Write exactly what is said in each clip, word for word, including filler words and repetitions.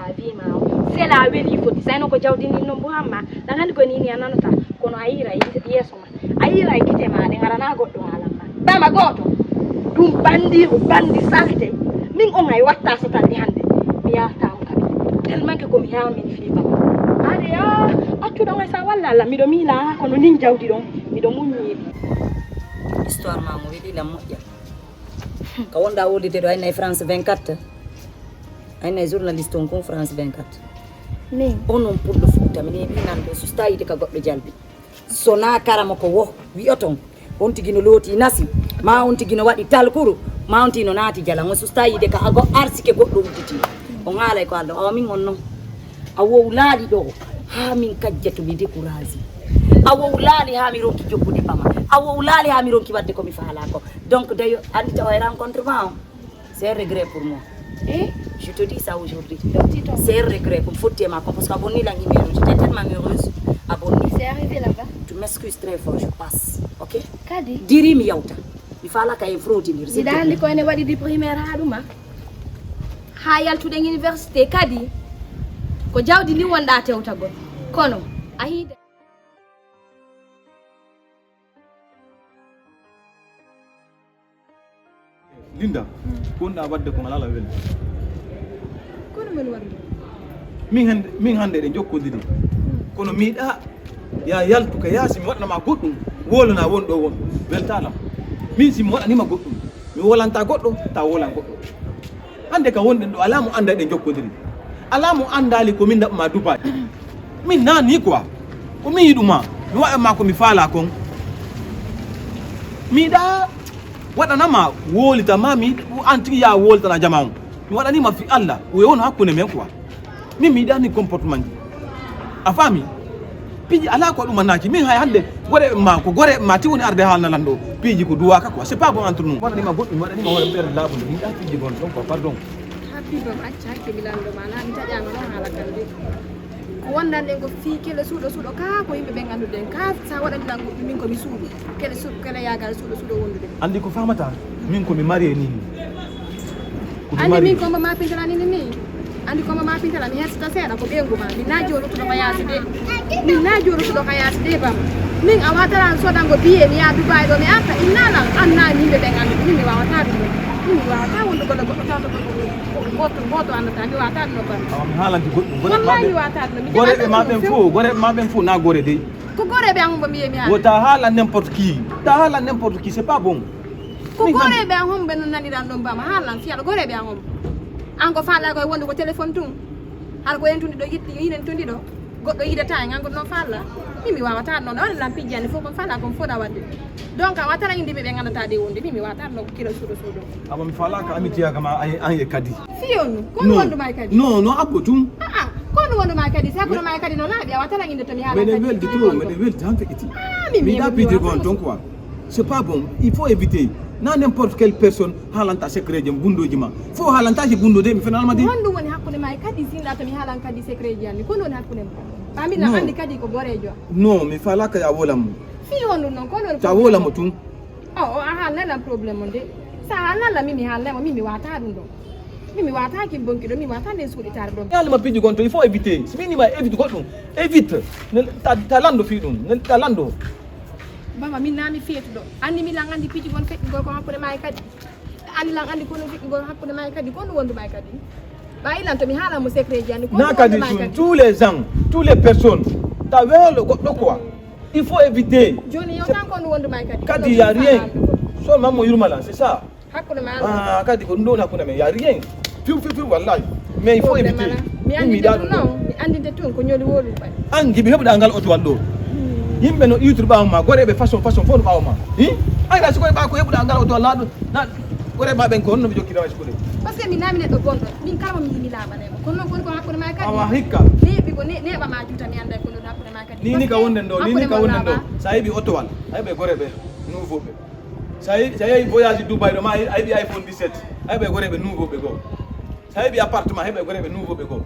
A wi ma o sela a weli foti sayno ko jawdi nin non bo hamma ɗan andi ko nini a nanata kono a yira yeeso ma a yira e gite ma ɗen arana goɗɗo haalan ma bama gooto ɗum bandiru bandi salte min on ay watta sotalde hande mi yahata on kadi tellement que komi hewmini fii bama ade a accuɗo on ay sa walla allah miɗo miila kono nin jawdi ɗon miɗo muññiɗi histoire ma mo weli lan moƴƴa ka wonɗa wodide ɗo ayna e france vingt-quatre ayna e journaliste on kon france vingt-quatre min onon pullo fuuta mi neeɓi nan ɗo susta yide ka goɗɗo jalbi sona karama ko wo wi'oton on tigi no looti nasi ma on tigi no waɗi talkuru ma on tigi no naati jalan on susta yide ka ago arsike goɗɗo udditi on haalay ko allah o min on non a wowlaali ɗo haa min kajjatu mi découragé a wowlaali haa mi ronki jokkude pama a wowlaali haa mi ronki waɗde ko mi faalaa ko donc dayo anndi tawa e rencontre ma on c'est un regret pour moi e je te dis ça aujourd'hui ɗowtito c'est un regret ko mi fotti e ma kon parce que a bonni lan yimɓe no j'étais tellement heureuse a bonni c'est arrivé là-bas tu m'excuses très fort je passe ok kadi diri mi yawta mi faalaka e fraude ndir mbiɗa anndi ko ene waɗi di primaire haa ɗuma haa yaltuɗen université kadi ko jawdi ndi wonɗa tewtagol kono a hiide Linda, ko wonɗa wadde ko alaa welde. Kono men wonde Min hannde min hannde eɗen jokkodiri. Kono miɗa ya yaltu ka yaasi mi waɗanama goɗɗum wolana won ɗo won weltalam. Min si mi waɗanima goɗɗum mi wolanta goɗɗo ta wolan goɗɗo. Hannde ka wonɗen ɗo alaa mo annda eɗen jokkodiri. Alaa mo anndali ko min naɓma Dubai. Min nani quoi. Ko min yiɗuma mi waɗanma ko mi faala kon. Miɗa waɗanama wolita ma mi an tigi ya wolitana jama on. Mi waɗanima fi Allah o e won hakkunde men quoi. Min mi yiɗani comportement ji. A faami? Piiji alaa ko ɗum annaki min hay hannde gore ma ko gore ma ti woni arde haalna lan ɗo piiji ko duwaka quoi c'est pas bon entre nous waɗanima goɗɗum waɗanima hoore ɓeere laaɓude mi yiɗa piiji gon ɗon quoi pardon. Happy bam acca hakke mi lanndo ma na mi taƴama noon haala kan de ko wondanɗen ko fii kele suuɗo suuɗo ka ko yimɓe ɓen annduɗen ka sa waɗani lan goɗɗum min komi suuɗo kele suuɗo kele yagal suuɗo suuɗo wondude Anndi ko famata min ko mi marie ni. Ko mi anndi min marie. Komba ma pintala ni ni ni anndi Komba ma pintala mi hesita seeɗa ko ɓeyngu ma min na jooɗotuɗo ko yaasi de min na jooɗotuɗo ko yaasi de bam min a watara an sodango biye mi yaha dubayi ɗo mi arta innalan an na yimɓe ɓen anndude min mi wawata ɗum ɗo min mi wawata wonde goɗɗo goɗɗo tawta goɗɗo goto goto annata mi wawata ɗum ɗo bam Awa mi haalanti goɗɗum. Gore Wallahi mi maɓɓe- wawata ɗum ɗo mi Gore jaɓata ɓe ma ɗum ɓen few. fof, gore ɓe ma ɓen fof na gore dey. Ko goreɓe an hombo mbiye mi Wo an. ta haala n'importe qui. Ta haala n'importe qui, c'est pas bon. Ko Min kam- goreɓe an hombo ɓe naniran ɗon bama haalan fiyaɗo goreɓe an hombo. An ko faala koye wonde ko téléphone tun. Hara ko en tun ɗiɗo yitti yinen tun ɗiɗo. Goɗɗo yidata en an ko non faala. Min mi wawata non ɗo waɗa lan pijjani fof kon faala kon foɗa wadde. Donc a watara indi ɓe ɓe gandata ɗe wonde min mi wawata non ko kilo suuɗo suuɗo. Ama mi faalaka amitiya kama an e kadi. Fiyonu kono wonduma e kadi. Non, non, abbo tum. Aa kono wonduma e kadi si hakkuno ma e kadi no laaɓi a watara inde to mi haala Meɗen kadi. weldi trop, meɗen weldi han feƴƴiti. Ah, min Mi yiɗa piiji gon ton quoi. C'est pas bon, il faut éviter. Na n'importe quelle personne haalanta secret jom gundoji ma. Fo haalanta si gundo de mi fenal ma de. Honɗum woni hakkunde ma e kadi sinɗa to mi haalan kadi secret ji anni kono woni hakkunde ma. Ɓa min Non. Andi kadi ko gorejo. Non, mi faalaka ya wolam mo. Fii honɗum noon kono woni Ta wolam mo tum. O o a haalnay lan problème on de. Sa haalnay lan min mi haalnay mo min mi wata ɗum ɗo. Min mi wata kin bonki ɗo min wata nden suuɗitaare ɗo. Yalma piiji gon to il faut éviter. Si min ma évite goɗɗum. Évite. Ne ta ta lando fi ɗum. Ne ta lando. Baba min nami feetuɗo. Anni mi lan andi piiji gon feƴƴugol ko hakkunde ma e kadi. Anni lan andi kono feƴƴugol hakkunde ma e kadi kono wondu ma e kadi. Ɓa ilan to mi haalan mo secret ji anni kono Na kadi wondu ma e sun kadi. Tous les gens, tous les personnes. Ta welo goɗɗo quoi. Il faut éviter. Joni yewtan kono wondu ma e kadi. Kadi y a rien. Seulement mo yurmala, c'est ça. Hakkunde ma Ah, kadi ko ɗum ɗo woni hakkunde men y a rien. Fiw fiw fiw wallahi. Mais il faut éviter. Mi Min andinde miɗa ɗum ɗum ɗo. Non mi andinde tun ko ñoli wolu ɓay. An jibi heɓuɗa ngal otowal ɗo. Yimɓe no iwtiri ɓawo ma goreɓe façon façon fof no ɓawo ma. Hi? Ayɗa sikoye ɓa ko heɓuɗa ngal otowal laaɗo na goreɓe ma ɓen ko honno mi jokkirama sikoɗe. Parce que mi nami neɗɗo bonɗo min kala mo mi yimi laɓanemo kono noon koni ko hakkunde ma kadi. Awa hikka. Neeɓi ko neeɓama juuta mi anda kono hakkunde ma kadi. Ni ni ka wonden ɗo ni ni ka wonden ɗo. Sa heɓi otowal a heɓe goreɓe nouveau ɓe. Sa yehi voyage Dubai ɗo ma a heɓi iPhone dix-sept a heɓe goreɓe nouveau ɓe goo. Sa heɓi appartement heɓe goreɓe nouveau ɓe goo.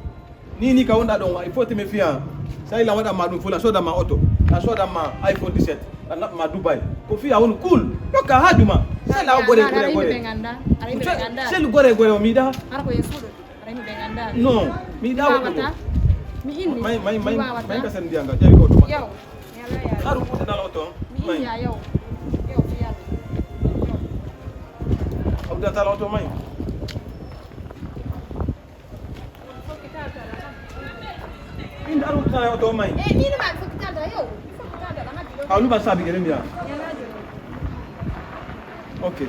Ni ni ka wonɗa ɗon il faut te méfiant. Sa ila waɗanma ɗum fula sodanma oto a sodanma iPhone dix-sept a naɓma Dubai. Ko fiya woni cool. Ɗokka haaju ma. Sela o gore gore gore. Selu gore gore o miɗa. Hara ko yesuɗo. Non, mi yiɗaa woɗɗugo. Mi inni. May, may, may, may ka sen ndiya nga, ƴawi ko tuma. Yaw. Aru puta dala oto. Mi inni ya yaw. Yaw, fi yalla. Abda dala oto may. Inde aru puta dala oto may. Eh, mi inni ma fokki tata yaw. Fokki tata dama di. Aw, nu ba sabi gere mbiya. Ok.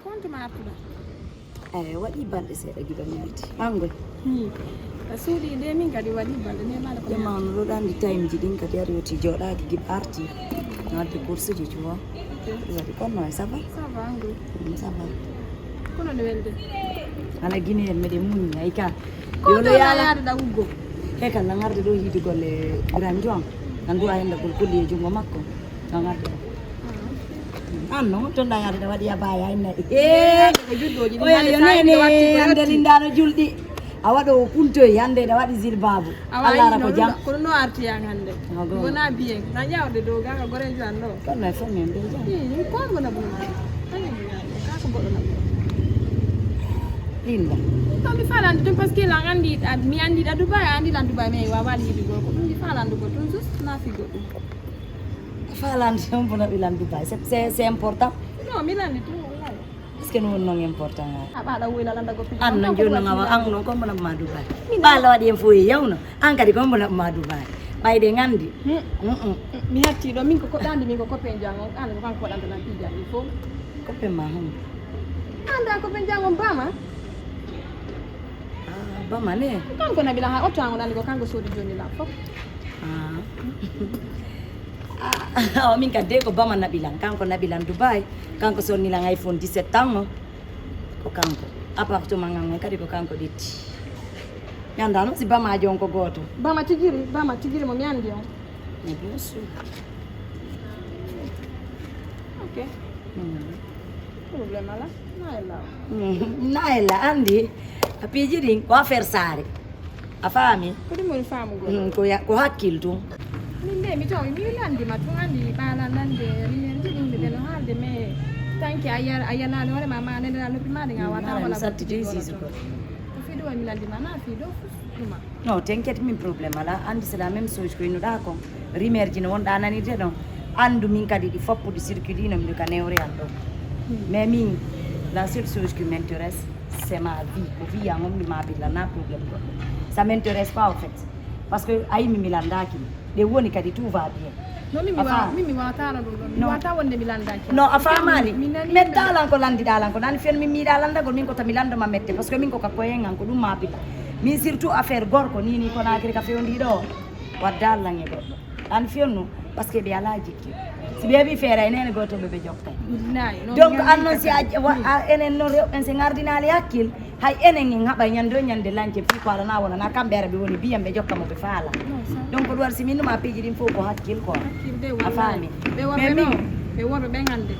Kontu ma artuɗa. Eyi, waɗi balɗe seeɗa gila mi yiti. An ngoy? Hmm. A suuɗi de min kadi waɗi balɗe ne mala ko. Ƴama no ɗo ɗandi time ji ɗin kadi ari woti jooɗaaki gila arti. Wadde course ji tu vois. Ɗum waɗi kono e ça va? Ça va, an ngoy? Mm, ça va. Kono no welde? Ala Guinée en meɗe muñi ay ka. Ko yolo yala yaade da uggo. He kala ngarde ɗo hiidi golle grand joint. An duwa henda gol kulli e jungo makko. An noon, toon ɗa yaade ɗa waɗi abaya inna. Ee, ko juddooji ɗi oya yo nene ande lindaano julɗi. A waɗo o puntoy hande ɗa waɗi zilbabu. Awa Allah ara ko jam. Ko ɗum no arti yan hande. Wona bien. Na ƴawde dow gaga gorejo an ɗo. Kono e fof men ɓe jam. Ii, ko mo naɓu ma. Ani mo yaade ka ko goɗɗo naɓu. Linda. Ko mi falande ɗum parce que lan andi mi andi ɗa Dubai andi lan Dubai mais wawa yiɗi gorko ɗum mi falande ko ɗum juste na fi goɗɗum. Falande on bona ɓilan Dubai c'est c'est c'est important. Non mi landi tu wallahi. Est-ce que non non important? A ɓaɗa woyla landa go piji an non joni non awa an non kon bona ma Dubai. Ɓala waɗi en fof e yawno an kadi kon bona ma Dubai. Ɓayde gandi. Mi hatti ɗo min ko koɗɗandi min ko copain jang on an ko kanko waɗanta nan pijan il faut. Copain ma hon? Anda copain jang on bama. Ah, bama ne? Kanko naɓila ha ottango nani ko kanko sodi joni la fof. Ah. Ah, awa min kadi de ko bama naɓilan kanko naɓilan Dubai. Kanko sonnilan iPhone dix-sept ans o. Ko kanko appartement ngal ngal kadi ko kanko ƴetti. Mi annda noon si bamajo on ko gooto. Bama tigiri bama tigiri mo mi anndi on. Mais bien sûr. Ok. Problème ala. Naela. Naela anndi a piiji ɗin ko affaire saare. A faami? Ko ɗum woni faamugol. Mm, ko ya- ko hakkil tun. Min de mi tawi mi landima tun anndi ɓaala nande rimerji ɗin ɓe ɓeno haalde mais tanki a yar a yanaani hoore ma ma nande a noppi ma ɗin a wata wala satti de sisi ko. Ko fii ɗum woni mi landima na fii ɗo fus ɗuma. Non, t'inquiète min problème ala anndi c'est la même chose ko innuɗa kon. Rimerji no wonɗa nanirde ɗon anndu min kadi ɗi foppude circulino miɗo ka newre an ɗo. Mais min la seule chose qui m'intéresse c'est ma vie ko vie an on mi ma billa na problème goɗɗo. Ça m'intéresse pas au fait. Parce que a yimi mi landaki ɗe woni kadi tout va bien. Non min mi wawa min mi wawata ala ɗum ɗon mi wawata wonde mi landaki. Non a famani. Mettalan ko landiɗalan ko nani fen min miɗa landagol min ko tami landoma mette parce que min ko ka koyen an ko ɗum ma billa. Min surtout affaire gorko nini konakiri ka fewndi ɗo. Wadda Allah e goɗɗo an fiyonno. Parce que ɓe ala jikki si ɓe heɓi feere e nene goto ɓe ɓe jokkay. Donc an noon si a enen noon rewɓen si gardinali hakkil. Hay enen en haɓa ñande o ñande lañce fii ko alana wonana kamɓe ara ɓe woni biyan ɓe jokka mo ɓe faala. Donc ɗum waɗi si min numa piiji ɗin fof ko hakkil quoi. A faami? Mais min ɓe worɓe ɓen hande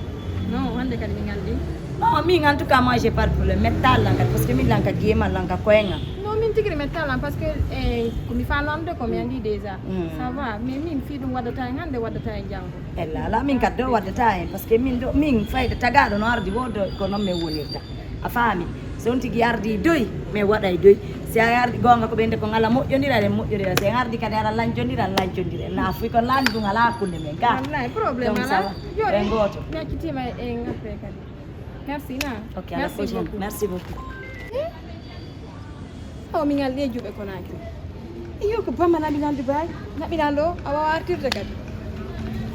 non hande kadi min andi. Non min en tout cas moi j'ai pas de problème metta lankat parce que min lanka giyema lanka koyenga. Non min tigiri metta lan parce que e ko mi faalo ande ko mi andi déjà. Ça va mais min fii ɗum waddata en hande waddata en janngo. Ella ala min kaddo waddata en parce que min ɗo min fayda tagaɗo no ardi wodo ko non min wonirta. A faami? So on tigi ardi doy min waɗay doy. Si a ardi gonga ko ɓeyde ko ngala moƴƴondira eɗen moƴƴondira si en ardi kadi ara lañcondira lañcondira en na fuy ko laani ɗum ala hakkunde men ka. Wallahi problème ala. Ɓe goto mi accitima e ngappe kadi. Merci na. Ok à la prochaine. Merci beaucoup. O min alɗi e juuɓe konaki. Iyo ko bamma naɓilan dubai naɓilan ɗo a wawa artirde kadi.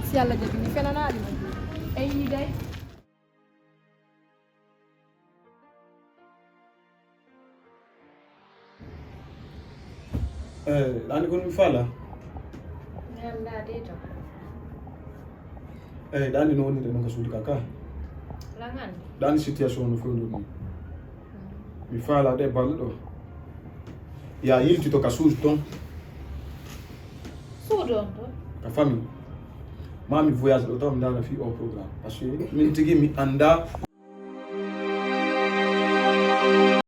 Si allah jaɓi mi fenanaɗi ma. Eyi day. Eh, ɗani kon mi fala. Nanda de to. Eh, ɗani no wonirde non ka suudu kaka. Langan. Ɗani situation no fewndo ni. Mi fala de balle ɗo. Ya yilti to ka suudu ton. Suudu on ton. Ka famille. Ma mi voyage ɗo taw mi ndaara fii o programme, parce que min tigi mi annda.